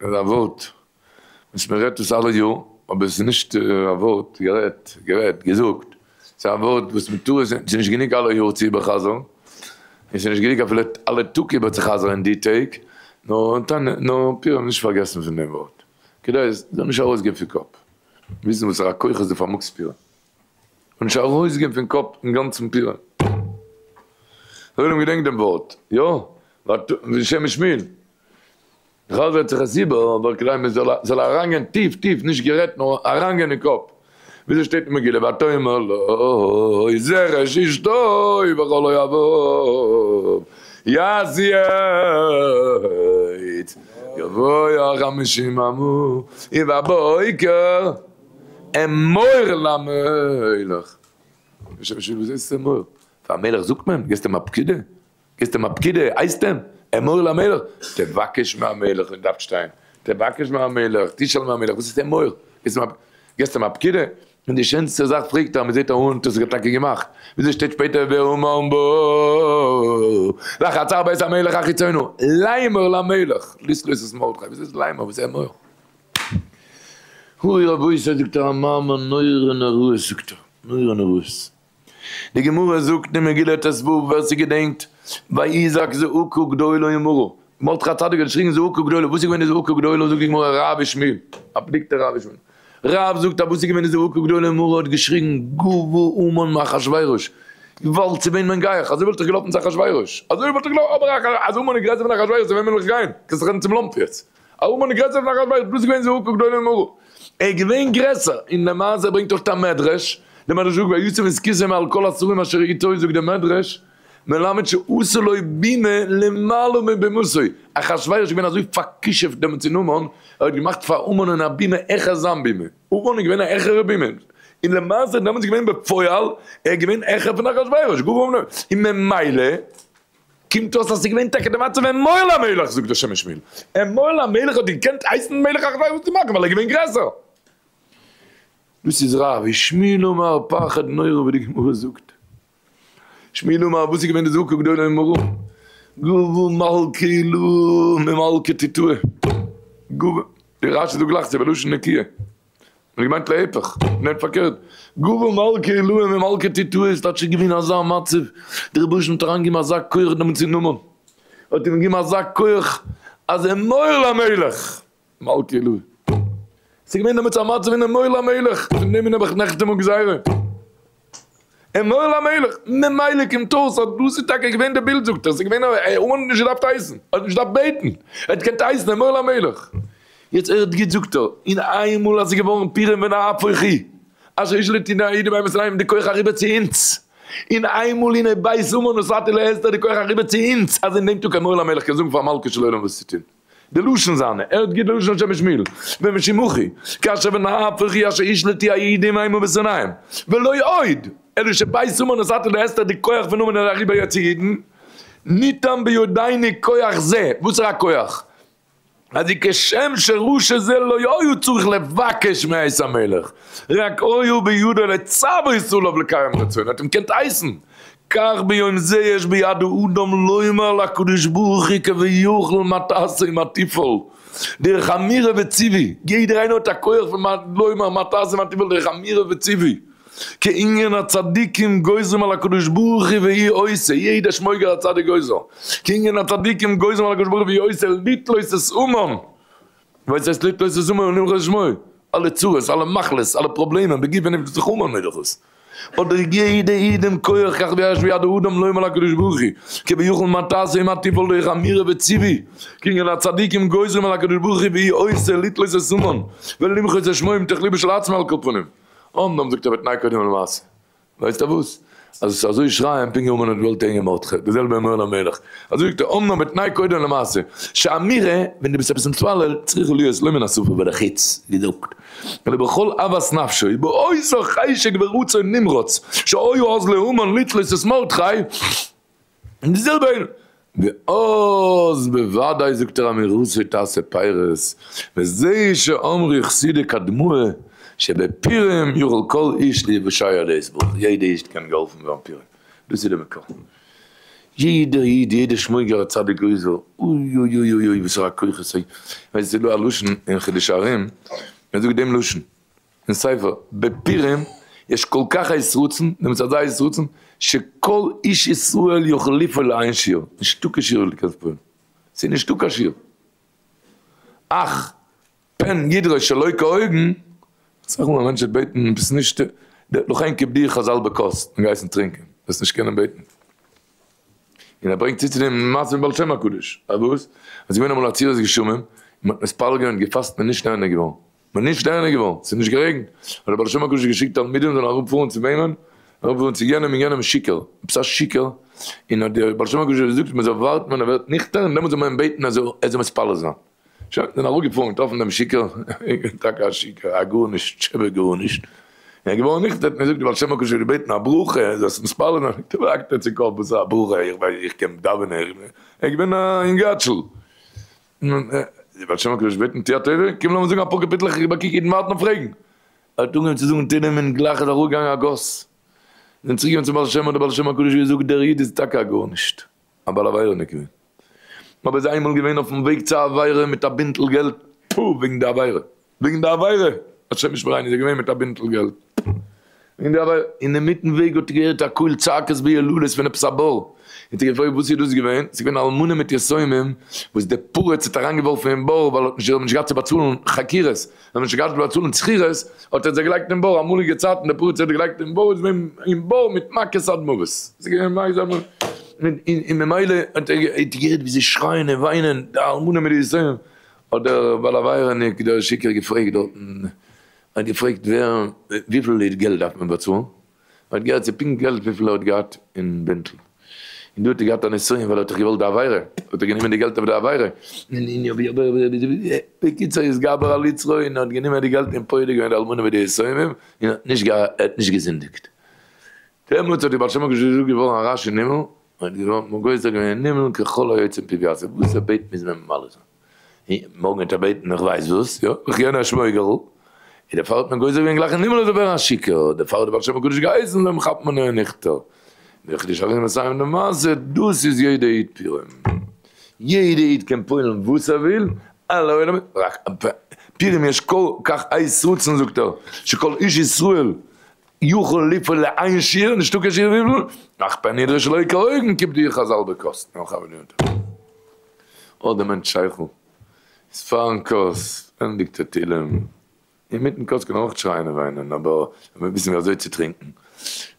איז א ווארט וואס מען רעדט עס אלע יאר, אבער עס איז נישט א ווארט גערעדט, גערעדט, געזאגט, ס'איז א ווארט וואס מען טאר עס, ס'איז נישט גענוג אלע יאר צו איבער'חזר'ן, און ס'איז נישט גענוג אפילו אלע טאג איבערצו'חזר'ן אין די טעג, נאר נאר פורים נישט פארגעסן פון דעם ווארט, כדי עס זאל נישט ארויסגיין פון קאפ, וויסן וואסערע כוחות דו פארמאגסט פורים. און נישט ארויסגיין פון קאפ אינגאנצן פורים. דער עולם געדענקט דעם ווארט, יא? שם משמואל. חזר'ט זיך עס איבער, אבער כדי מען זאל זאל אריינגיין טיף טיף, נישט גערעדט נאר אריינגיין אין קאפ. וויאזוי שטייט אין מגילה ותאמר לו זרש אשתו וכל אוהביו יעשו עץ גבוה חמישים אמה ובבוקר אמור למלך. וואס הייסט אמור? פאר מלך זאגט מען? געסט אים א פקידה? געסט אים א פקידה? הייסט אים? אמור למלך? תבקש מהמלך און דארף שטיין. תבקש מהמלך, תשאל מהמלך, וואס איז אמור? געסט אים א פקידה? און די שענסטע זאך פרעגט ער, מ'זעט א האן האט עס טאקע געמאכט. וויאזוי שטייט שפעטער והמן בא לחצר בית המלך החיצונה לאמור למלך לתלות את מרדכי, וואס איז לאמור? וואס איז אמור? אוי רבותי זאגט ער א מאמר נורא נוראות זאגט ער, נורא נוראות. די גמרא זאגט אין מגילה ט ו ווער ס'געדענקט ויזעק זעקה גדולה ומרה, מרדכי הצדיק האט געשריגן זעקה גדולה, וואס איז געווען די זעקה גדולה זאגט די גמרא רב ושמואל, א פלוגתא רב ושמואל, רב זאגט אז וואס איז געווען די זעקה גדולה ומרה האט געשריגן גבה המן מאחשורוש, געוואלד צו וועמען גיי איך, אזוי וואלט איך געלאפן צו אחשורוש, אזוי וואלט איך געלאפן, אבער אז המן איז גרעסער פון אחשורוש צו וועמען וועל איך גיין, קענסט דאך רעדן צום לאמפ יעצט. המן איז גרעסער פון אחשורוש, דאס איז געווען זעקה גדולה ומרה, ער איז געווען גרעסער, און למעשה ברענגט אויך א מדרש, דער מדרש זאגט וישם את כסאו מעל כל השרים אשר איתו, זאגט דער מדרש, מלמד שעשה לו בימה למעלה מבימתו, אחשורוש איז געווען אזוי פאר'כישופ'ט דעמאלטס אין המן, ער האט געמאכט פאר המן'ען א בימה העכער זיין בימה, המן איז געווען א העכערע בימה, און למעשה דעמאלטס איז געווען בפועל, ער איז געווען העכער פון אחשורוש, גאר און ממילא. קומט אויס אז ס'איז געווען טאקע די מצב אמור למלך, זאגט דער שם משמואל, אמור למלך האט געקענט הייסן מלך אחשורוש וואס צו מאכן ווייל ער איז געווען גרעסער. דאס איז רב ושמואל אמר פחד נורא ווי די גמרא זאגט. שמואל אמר וואס איז געווען די זעקה גדולה ומרה? גבה מלכא עילאה ממלכא תתאה. גבה, די רשי זאגט גלייך ס'איז בלשון נקיה. מ'האט געמיינט להיפך, ניין פארקערט, גבה מלכא עילאה ממלכא תתאה איז טאקע געווען אזא מצב, דער רבוש"ע האט אריינגעגעבן אזא כח דעמאלטס אין המן, האט אים געגעבן אזא כח אז אמור למלך, מלכא עילאה, ס'איז געווען דעמאלטס א מצב אין אמור למלך, פון דעם איז נעבעך נחתמה גזירה. אמור למלך, ממילא קומט אויס אז דאס איז טאקע געווען די בילד זאגט ער, ס'איז געווען א המן האט נישט געדארפט הייסן, ער האט נישט געדארפט בעטן, ער האט געקענט הייסן אמור למלך. יעצט ער האט גוט זאגט ער, און איינמאל אז ס'איז געווארן פורים ונהפוך הוא, אשר ישלטו היהודים בהם את עיניהם די כח אריבער צו אונז, און איינמאל הנה בית המן נתתי לאסתר די כח אריבער צו אונז, אז אין דעם טאג אמור למלך קען זאגן פאר מלכו של עולם וואס צו טון. די לשון זיינע, ער האט גוט די לשון השם משמואל, ומשום הכי, כאשר ונהפוך הוא אשר ישלטו היהודים המה בשונאיהם, ולא עוד, אלא שבית המן נתתי לאסתר די כח פון המן איז אריבער יעצט צו אידן, ניתן בידינו כח זה, וואסערע כח? אז די כשם שרשע זה לא היה צריך לבקש מאת המלך, רק היה בידו לצוות עליו לקיים רצונו, האט אים געקענט הייסן, כך ביום זה יש ביד האדם לומר לקדוש ברוך הוא כביכול מה תעשה מה תפעול, דרך אמירה וציווי, יעדער איינער האט א כח פון לומר מה תעשה מה תפעול דרך אמירה וציווי, כענין הצדיקים גוזרים על הקדוש ברוך הוא והוא עושה, יעדער שמויגער א צדיק גוזר, כענין הצדיקים גוזרים על הקדוש ברוך הוא והוא עושה לתלות את המן, וואס הייסט לתלות את המן ולמחות שמו, אלע צרות, אלע מחלות, אלע פראבלעמען, בגוף ונפש זיך המן מיט דאס. האט דער יעדע איד דעם כח כך ויש ביד האדם לומר לקדוש ברוך הוא כביכול מה תעשה ומה תפעול דרך אמירה וציווי כענין הצדיקים גוזרים על הקדוש ברוך הוא והוא עושה לתלות את המן ולמחות את שמו מתוך ליבו של עצמו על כל פנים אמנם זאגט ער בתנאי קודם למעשה ווייסט ער וואס? אז עס אזוי שרייען פונקט ווי המן האט געוואלט הענגען מרדכי די זעלבע אמור למלך אזוי זאגט ער אמנם בתנאי קודם למעשה שאמירה ווען דו ביסט עפעס מתפלל צריכה להיות לא מן השפה ולחוץ געזאגט אלא בכל אוות נפשו ובאותו חשק ורצון נמרץ שהיה אז להמן לתלות את מרדכי און די זעלבע אין ואז בוודאי זאגט ער אמירתו תעשה פירות וזה שאמרו חסידי קדמאה שבפורים יוכל כל איש להיוושע על ידי יתברך יעדע איש קען געהאלפן ווערן פורים דאס איז די מקור. יעדער איד, יעדער שמויגער א צדיק גוזר, אוי אוי אוי אוי אוי וואסערע כוחות, ווייסט ס'איז דא א לשון אין חידושי הרי"ם, מען זאגט דעם לשון אין ספר, בפורים יש כל כך עת רצון, דעמאלטס אזא עת רצון, שכל איש ישראל יכול לפעול לאין שיעור, נישטא קיין שיעור לקראת פורים, ס'איז נישטא קיין שיעור, אך פן ידרוש שלא כהוגן, אסאך מאל א מענטש וועט בעטן עפעס נישט, לכן כיבדוהו חז"ל בכוס, און געהייסן טרינקען, וועסט נישט קענען בעטן. און ער ברענגט צו צו דעם מעשה פון בעל שם הקדוש, אז וואס? אז ס'איז געווען אמאל עצירת גשמים, און מ'האט מתפלל געווען און געפאסט, מ'איז נישט נענה געווארן, מ'איז נישט נענה געווארן, ס'איז נישט גערעגנט, האט דער בעל שם הקדוש געשיקט תלמידים זאלן אראפפארן צו וועמען? אראפפארן צו יענעם און יענעם שיכור, עפעס א שיכור, און האט דער בעל שם הקדוש געזאגט מ'זאל ווארטן ווען ער ווערט ניכטער און דעמאלטס זאל מען אים בעטן אז ער זאל מתפלל זיין. שוין, זענען אראפגעפארן געטראפן דעם שיכור, טאקע א שיכור, א גארנישט, שבגארנישט, און ער איז געווארן ניכטער, האט מיר געזאגט די בעל שם הקדוש האט געבעטן א ברכה, זאלסט מתפלל זיין, זאגט ער, האקט ער צו קאפ, וואס איז א ברכה, איך ווייס, איך קען דאווענען, איך בין, ער איז געווען א אינגאטשל, די בעל שם הקדוש בעטן טו א טובה, קום לאמיר זאגן אפאר קאפיטלעך, איך באקוק אידן ווארטן אויף רעגן, ער האט אנגעהויבן צו זאגן תהלים און גלייך איז אראפגעגאנגען א גאס, זענען צוריק געגאנגען צום בעל שם, האט דער בעל שם הקדוש געזאגט, דער איד איז טאקע א גארנישט, א בעל עבירה'ניק געווען. אבער איז איינמאל געווען אויפן וועג צו א עבירה מיט א בינטל געלט, פו, וועגן די עבירה, וועגן די עבירה, השם ישמרינו איז ער געווען מיט א בינטל געלט, וועגן די עבירה, אינמיטן וועג האט ער געהערט א קול צעקות וילולות פון עפעס א בור, האט ער געפרעגט וואס איז דאס געווען, ס'איז געווען א אלמנה מיט יתומים וואס דער פרץ האט אריינגעווארפן אין בור ווייל ער האט נישט געהאט צו באצאלן חכירות, זיי האבן נישט געהאט צו באצאלן שכירות, האט ער זיי געלייגט אין בור, אמאליגע צייטן דער פרץ האט געלייגט אין בור איז געווען אין בור מיט מכות עד מוות, ס'איז געווען מכות עד מוות, און ממילא האט ער געהערט ווי זיי שרייען און וויינען, די אלמנה מיט די יתומים, האט דער בעל עבירה'ניק דער שיכור געפרעגט דארטן, האט געפרעגט ווער, וויפיל געלט דארף מען באצאלן? ער האט געהערט ס'איז פונקט געלט וויפיל ער האט געהאט אין בינטל, און דא האט ער געהאט א נסיון ווייל ער האט דאך געוואלט די עבירה, האט ער גענומען די געלט אויף די עבירה, בקיצור איז גבר על יצרו און האט גענומען די געלט און פודה געווען די אלמנה מיט די יתומים, און האט נישט ער האט נישט געזינדיגט. דעמאלטס האט די בעל שם הקדוש געזאגט געווארן א רש אין הימל, און האט געוואלט גוזר געווען אין הימל ככל היוצא מפיו יעשה, וואס ער בעט מוז מען ממלא זיין. מארגן וועט ער בעטן איך ווייס וואס, יא, איך יענער שמויגערל, און דערפאר האט מען גוזר געווען גלייך אין הימל ער זאל ווערן א שיכור, דערפאר האט דער בעל שם הקדוש געהייסן זאל אים כאפן אן ניכטער. וויל איך נישט ארום מסיים די מעשה, דאס איז יעדע איד פורים, יעדע איד קען פועל'ן וואס ער וויל, אלע עולמים, רק פורים יש כל כך עת רצון זאגט ער, שכל איש ישראל יכול לפעול לאין שיעור, נישטא קיין שיעור וויפיל, אך פן ידרש שלא כהוגן כיבדוהו חז"ל בכוס, נאך א מינוט. האט דער מענטש שכל, איז פארן כוס ענדיגט ער תהילים, אינמיטן כוס קען ער אויך שרייען און וויינען, אבער מיר וויסן ווי אזוי צו טרינקען,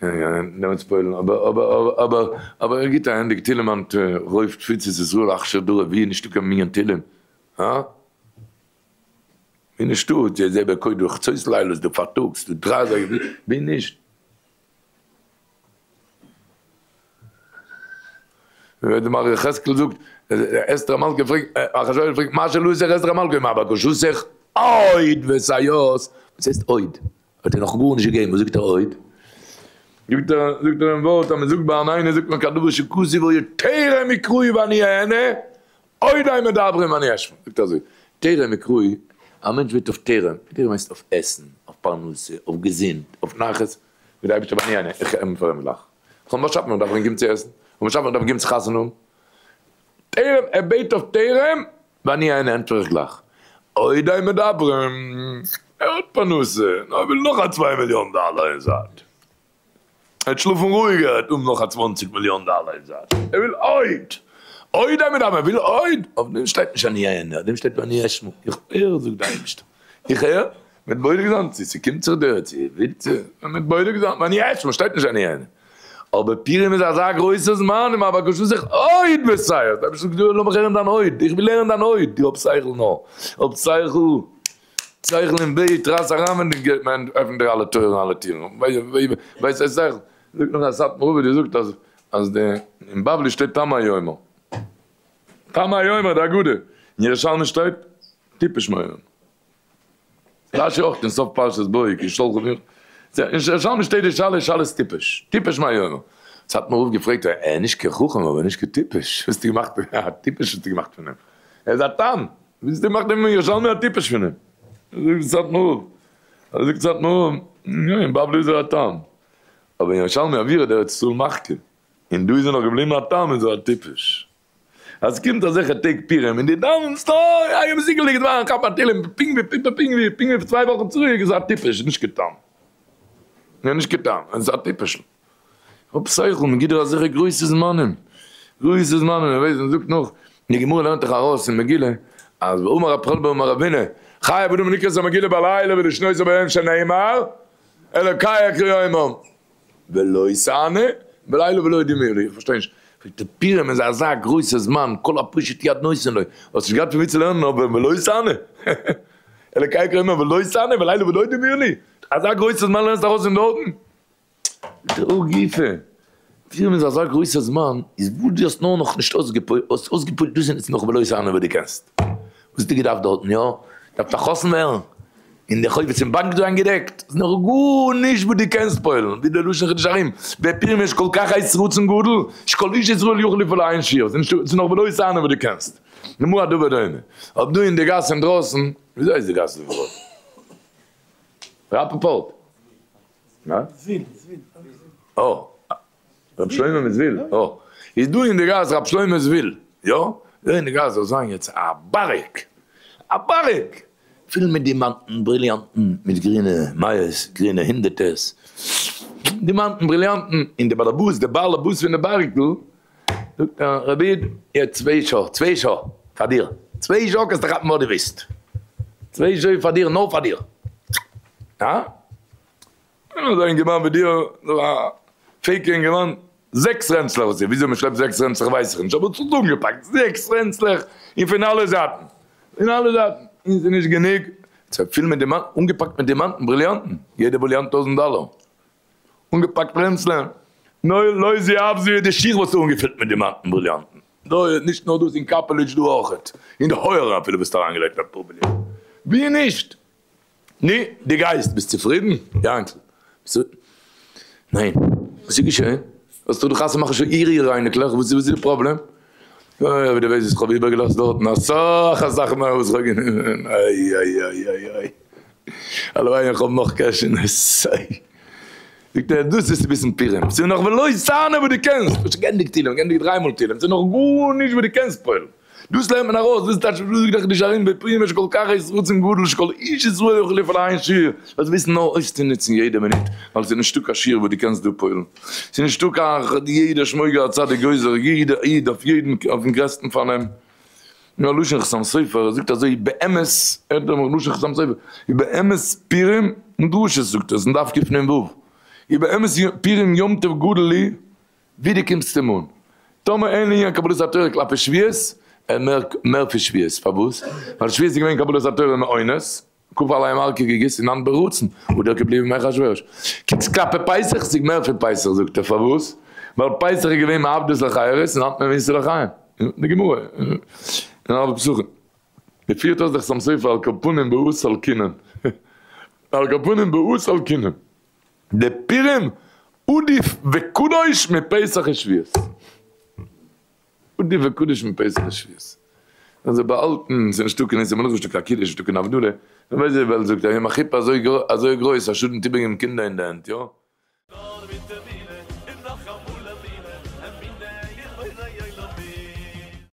דעמאלטס פועל'ן, אבער אבער אבער אבער ער גיבט א ענדיג תהילים היינט רוב תפוצות ישראל אכשר דרא ווי נישטא קיין מנין תהילים, הא? ווי נישטא, זה בקודש חצות לילה, ס'דא פארטאגס, ס'דא דריי אזייגער, ווי נישט? ווי דער מראה יחזקאל זאגט, אסתר המלכה פרעגט, אחשורוש פרעגט, מה שאלתך אסתר המלכה, מה בקשתך עוד וסייעות, וואס הייסט עוד? האט ער נאך גארנישט געגעבן, וואס זאגט ער עוד? זאגט ער, זאגט ער דעם ווארט אז מען זאגט ביי עננו זאגט מען כדבר שכתוב בו טרם יקראו ואני אענה, עוד הם מדברים ואני אשמע, זאגט ער אזוי, טרם יקראו, א מענטש ווערט אויף טרם, טרם הייסט אויף עסן, אויף פרנסה, אויף געזונט, אויף נחת, זאגט דער אייבערשטער ואני אענה, איך ענטפער אים גלייך, איך האב באשאפן איך דארף אים געבן צו עסן, איך האב באשאפן איך דארף אים געבן צו חתונה האבן, טרם, ער בעט אויף טרם, ואני אענה ענטפער איך גלייך, עוד הם מדברים, ער האט פרנסה, נאר ער וויל נאך א צוויי מיליאן דאלער אין זייט. ער וועט שלאפן רואיגער, ער וועט האבן נאך א צוואנציג מיליאן דאלער אין זייט, ער וויל עוד! עוד איין מיט ער וויל עוד! אויף דעם שטייט נישט אני אענה, אויף דעם שטייט ואני אשמע, איך הער זאגט די אייבערשטער, איך הער, מ'וועט בודק זיין צו ס'קומט זיך דיר, צו ווילט צו, מ'וועט בודק זיין, ואני אשמע שטייט נישט אני אענה, אבער פורים איז אזא גרויסע זמן און מה בקשתך עוד ותיעש, די אייבערשטער זאגט דיר לאמיך הערן דיין עוד, איך וויל הערן דיין עוד, דו האב שכל נאר, האב שכל. שכל אין בעט, רייס אריין ווען די געט מען עפענט דיר אלע טויערן אלע טירן, ווייסט א שכל, זאגט נאך א סאטמאר רבי האט געזאגט אז אז די אין בבלי שטייט תם היום, תם היום די הגדה, אין ירושלמי שטייט טיפש מיינען, רשי אויך אין סוף פרשת בא כי שלחו מיר, אין ירושלמי שטייט די שאלה שאלת טיפש, טיפש מהיום, סאטמאר רב געפרעגט ער איז נישט קיין חכם אבער נישט קיין טיפש, וואס האסטו געמאכט א טיפש האסטו געמאכט פון אים, ער איז א תם. ווי האסטו געמאכט דעם ירושלמי א טיפש פון אים? זאגט סאטמאר רב, זאגט סאטמאר רב, יא אין בבלי איז ער א תם, אבער אין ירושלמי אווירא דארץ ישראל מחכים. און דא איז ער נאך געבליבן א תם איז ער א טיפש. אז ס'קומט אזעלכע טעג פורים און דו דאווענסט אוי איי מסוגל ליגט וויין כאפ א תהלים פונקט ווי פונקט ווי פונקט ווי צוויי וואכן צוריק איז א טיפש נישט קיין תם. יא נישט קיין תם איז א טיפש'ל. האב שכל מען גיט דיר אזעלכע גרויסע זמנים גרויסע זמנים מען ווייסט מען זאגט נאך די גמרא לערנט דאך ארויס אין מגילה אז ואמר רב חלבו אמר רבינו חייב אדם לקרות המגילה בלילה ולשנותה ביום שנאמר אלוקי אקרא יומם ולא תענה בלילה ולא דמיון לי, איך פארשטיי נישט, פרעגט ער פורים איז אזא גרויסע זמן כל הפושט יד נותן לו, האסט נישט געהאט פון ווי צו לערנען אבער ולא תענה, אלוקי אקרא יומם ולא תענה בלילה ולא דמיון לי, אזא גרויסע זמן לערנסטו ארויס פון דארטן? זאגט ער הא גופא, פורים איז אזא גרויסע זמן, איז וואס דו האסט נאר נאכנישט אויסגעפועלט, האסט אויסגעפועלט דאס איז נאך ולא תענה וואס דו קענסט, וואס האסטו געדארפט דארטן, יא? דארפסט א חתן ווערן? און די חובות פון באנק זיין געדעקט? איז נאך גארנישט וואס דו קענסט פועל'ן, ווי די לשון חידוש הרי"ם, בפורים יש כל כך עת רצון גדול, שכל איש ישראל יוכל לפעול לאין שיעור, ס'איז נאך ולא תענה וואס דו קענסט. למה הדבר דומה? אויב דא אין די גאס אינדרויסן, וויאזוי הייסט די גאס דא פאראויס? ראפאפארט? זוויל, זוויל. אה, ר' שלמה מזוויל, אה. איז דא אין די גאס ר' שלמה זוויל, יא? דא אין די גאס זאל זיין יעצט א בארג, א בארג! פול מיט דימאנטן, בריליאנטן, מיט גרינע מאות, גרינע הונדערטערס, דימאנטן, בריליאנטן, און די באלעבאס, די בעל הבית פון די בארגל, זאגט ער, רבי איד, יעצט צוויי שעה, צוויי שעה, פאר דיר, צוויי שעה קענסטו כאפן וואס דו ווילסט, צוויי שעה איז פאר דיר, נאר פאר דיר, הא? אזא אינגערמאן ווי דיר, אזא פעיקע אינגערמאן, זעקס רענצלעך וואס איז, וויאזוי מען שלעפט זעקס רענצלעך ווייס איך נישט, אבער ס'איז אנגעפאקט, זעקס רענצלעך, און פון אלע זייטן, פון אלע זייטן, און ס'איז נישט גענוג, ס'איז פיל מיט דימאנטן, אנגעפאקט מיט דימאנטן, בריליאנטן, יעדע בריליאנט טויזנט דאלער, אנגעפאקט רענצלען, נאר לא זי אף זי, די שיך וואלסטו אנגעפילט מיט דימאנטן, בריליאנטן, נישט נאר דאס, אין קאפעליטש דא אויכעט, אין די הויערן אפילו וואלסטו אריינגעלייגט אפאר בריליאנטן, ווי נישט? נו, דו גייסט? ביסט צופרידן, יענקל? ביסט ניין, וואס איז געשען? האסט דאך די חתונה מאכן שוין אירע אירע אייניקלעך, וואס איז די פראבלעם? אוי, אבער דו ווייסט וואס איך האב איבערגעלאזט דארטן, אסאך אסאך מער וואס איך האב גענומען, איי איי איי איי איי, הלוואי איך האב נאך קעש אין עס, איי. זאגט ער, דאס איז צוביסן פורים, ס'איז נאך ולא תענה וואס דו קענסט, האסט שוין געענדיגט תהילים, געענדיגט דריי מאל תהילים, ס'איז נאך גארנישט וואס דו קענסט פועל'ן. דאס לערנט מען ארויס, דאס טייטש וואס זאגט די שערים בפורים יש כל כך עת רצון גדול שכל איש ישראל יוכל לפעול לאין שיעור, זאלסט וויסן נאר אויסצונוצן יעדע מינוט, ווייל ס'איז נישטא קיין שיעור וואס דו קענסט דא פועל'ן, ס'איז נישטא קיין יעדער שמויגער א צדיק גוזר, יעדע איד אויף יעדן אויפן גרעסטן פארנעם. נו א לשון חתם סופר, ער זאגט אזוי באמת, ער האט דעם לשון חתם סופר, באמת פורים, אין דרשות זאגט ער עס אין דף קנ ו, ובאמת פורים יום טוב גדול לי, ווי דו קומסט אים אן. טאמער אין לענין קבלת התורה כלפי שביעות, ער מער מער פון שביעות, פארוואס? ווייל שביעות איז געווען קבלת התורה מאונס, כפה עליהם הר כגיגית און היינט ברצון, אדער כבלי בימי אחשורוש. קוקסט כלפי פסח, ס'איז מער פון פסח זאגט ער, פארוואס? ווייל פסח איז געווען מעבדות לחירות און היינט ממיתה לחיים. די גמרא אין ערבי פסחים. מ'פירט אויס די חתם סופר על כל פנים בהא סלקינן. על כל פנים בהא סלקינן. דפורים עדיף וקדוש מפסח ושבועות. עדיף וקדוש מפסח ושבועות. אזוי באהאלטן, ס'איז נישטא קיין איסור מלאכה, נישטא קיין קידוש, נישטא קיין הבדלה. נו ווייסט ווי די וועלט זאגט, א יום החופה אזוי גרויס, א שאד נישט איבערגעבן קינדער אין די הענט, יא? נאר מיט.